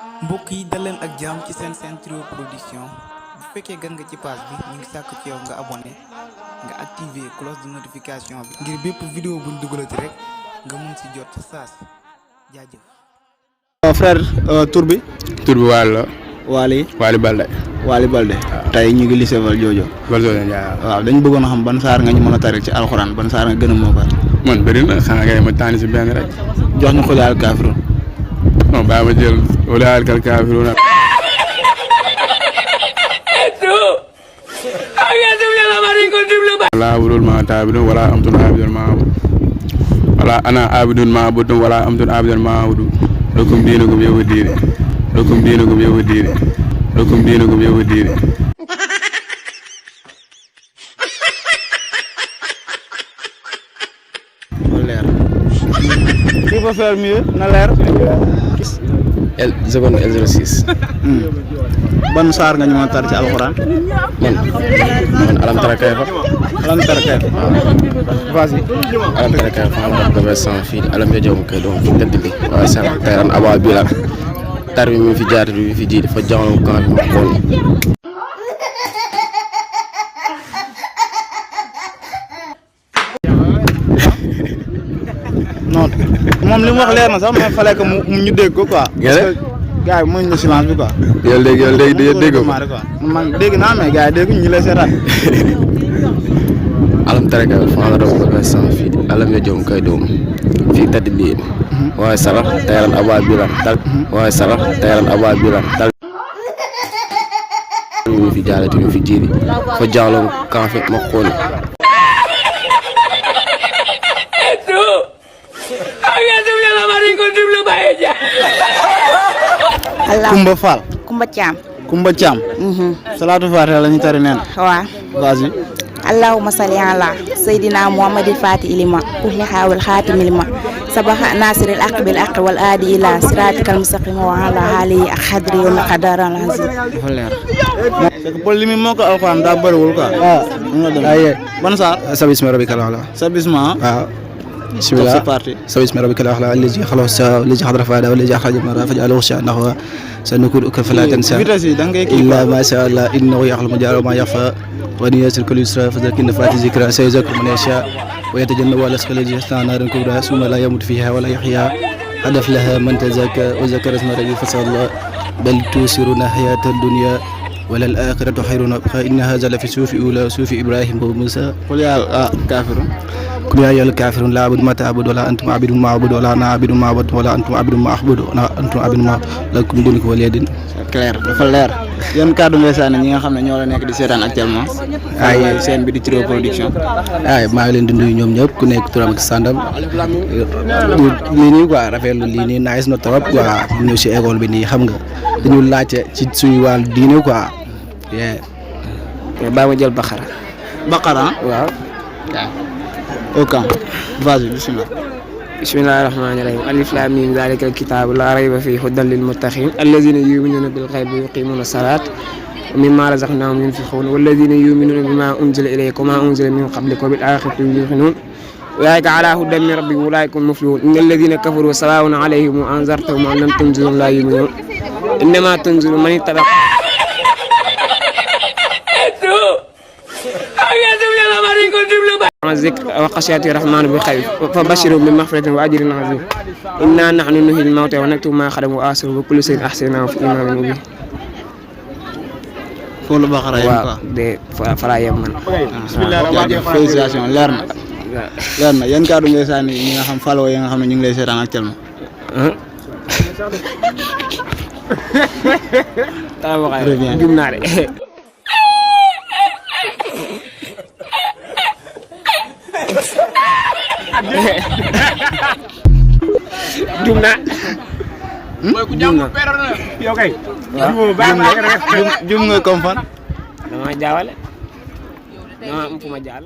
mbokk yi dal leen ak jàmm ci seen Trio Production bu fekkee gan nga ci page bi ñu ngi sàkk ci yow nga abonné nga activer cloche de notification bi ngir bépp vidéo buñ dugalati rek nga mun si jot saa si jaajëf. frère tur bi Waly la. Waly Balde. Waly Balde. tey ñu ngi lycée Valdiodio. waaw dañu bëggoon a xam ban saar nga ñu mën a taril ci alxuraan ban saar nga gën a moo ko. man bëri na xanaa kay ma tànn si benn rek. jox ñu xulaal kaafiruun. non bàyyi ma jël xulaal kaafiruun. wala abudul ma taabidun wala amtun abidun ma abud wala ana abidun ma abudun wala amtun abidun ma abudu lakum diinukum yow diine lakum diinukum yow diine lakum diinukum yow diine. leer. qui peut faire mieux na leer. seconde L06. ban saar nga ñu mën a tar ci alxuraan. man alam tara kayfa. alam tara kayfa. vas-y. alam tara kayfa fa'ala rabbuka sans fil alam yaj'al kaydahum fi tadlil wa sara tayran abaabila tar bi mi fi jaar bi fi jiitu fa jaxaloon camp bi ma xool. non moom li mu wax leer na sax mais fallait que mu ñu dégg ko quoi. parce que gars yi mënuñ ñu silence bi quoi. yow léegi dégg ko man dégg naa mais gars yi dégguñ ñu lay seetaan. alam tara kayfa fa'ala rabbuka sans fil alam yaj'al kaydahum fi tadlil wa sara tayran abaabila mi fi jaarati mi fi jiitu fa jaxaloon camp bi ma xool. Kumba Fall. Kumba Thiam. Kumba Thiam. Salaatu Faatiha la ñu tari neen. waaw. vas-y. allahumma salli ala sayyidina muhammadil fati ilima kulli xaawal xaatimi lima sabaxa nasiril aq bil aq wal aadi ila siratikal mustaqim wa ala alihi ak xadri wa miqdaran azim. dafa leer. c'est que Paul li muy moo ko alxuraan daa bëriwul quoi. waaw. ban saar. sabisma rabbikal a'la. sabisma. waaw. bismillah c'est parti. sabisma rabbikal a'la allazi xalaqa allazi xadara fahada wallazi axraja al-mar'a faj'alahu sha'nahu sanuqri'uka fala tansa vitesse yi da ngay kii illa ma sha Allah innahu ya'lamu al-jahra wa ma yakhfa wa nuyassiruka lil-yusra fadhakkir nafa'ati dhikra sayadhakkaru man yasha wa yatajannabuha al-ashqa alladhi yaslaa naran kubra thumma la yamutu fiha wa la yahya qad aflaha man tazakka wa dhakara isma rabbih fasalla bal tusiruna hayata ad-dunya wa lal-akhiratu khayrun wa abqa inna hadha la fi suhufi ula suhufi Ibrahim wa Musa. qul yaa kaafiruun. قل يا أيها الكافرون لا أعبد ما تعبدون ولا أنتم عابدون ما أعبد ولا أنا عابد ما أعبد ولا أنتم عابدون ما أعبد ولا أنتم عابدون ما لكم دينكم ولي دين. c'est clair dafa leer. yan kàddu ngay sànni ñi nga xam ne ñoo la nekk di seetaan actuellement. ay seen bi di Trio Production. ay maa ngi leen di nuyu ñoom ñëpp ku nekk turam ak sàndam lii nii quoi rafetlu lii nii nice na trop quoi ñëw si école bi nii xam nga dañu laajte ci suñu wàllu diine quoi. baa ma jël Baqara. Baqara. waaw. ok vas-y bismillah. bismillahi rahmani rahim alif lam mim zalika alkitabu la rayba fihi hudan lil muttaqin alladhina yu'minuna bil ghaibi wa yuqimuna as-salata wa mimma razaqnahum yunfiqun walladhina yu'minuna bima unzila ilayka wa ma unzila min qablika wa bil akhirati hum yuqinun ulaika ala hudan min rabbihim ulaika hum muflihun innal ladhina kafaru sawa'un alayhim a anzartahum am lam tunzirhum la yu'minun innama tunziru man ittaba'a ذكر وخشية الرحمن بالخير فبشرهم بمغفرة وأجر عظيم إنا نحن نحيي الموتى ونكتب ما قدموا وآثارهم وكل شيء أحصيناه في إمام مبين. fóolu Baqara yéen quoi. waaw de fara yem man. jaajëf félicitation leer na. leer na yan kàddu ngay sànni ñi nga xam follow yi nga xam ne ñu ngi lay seetaan actuellement. jum naa de. jum naa. jum nga comme fan. dama jaawale dama am fu ma jaal.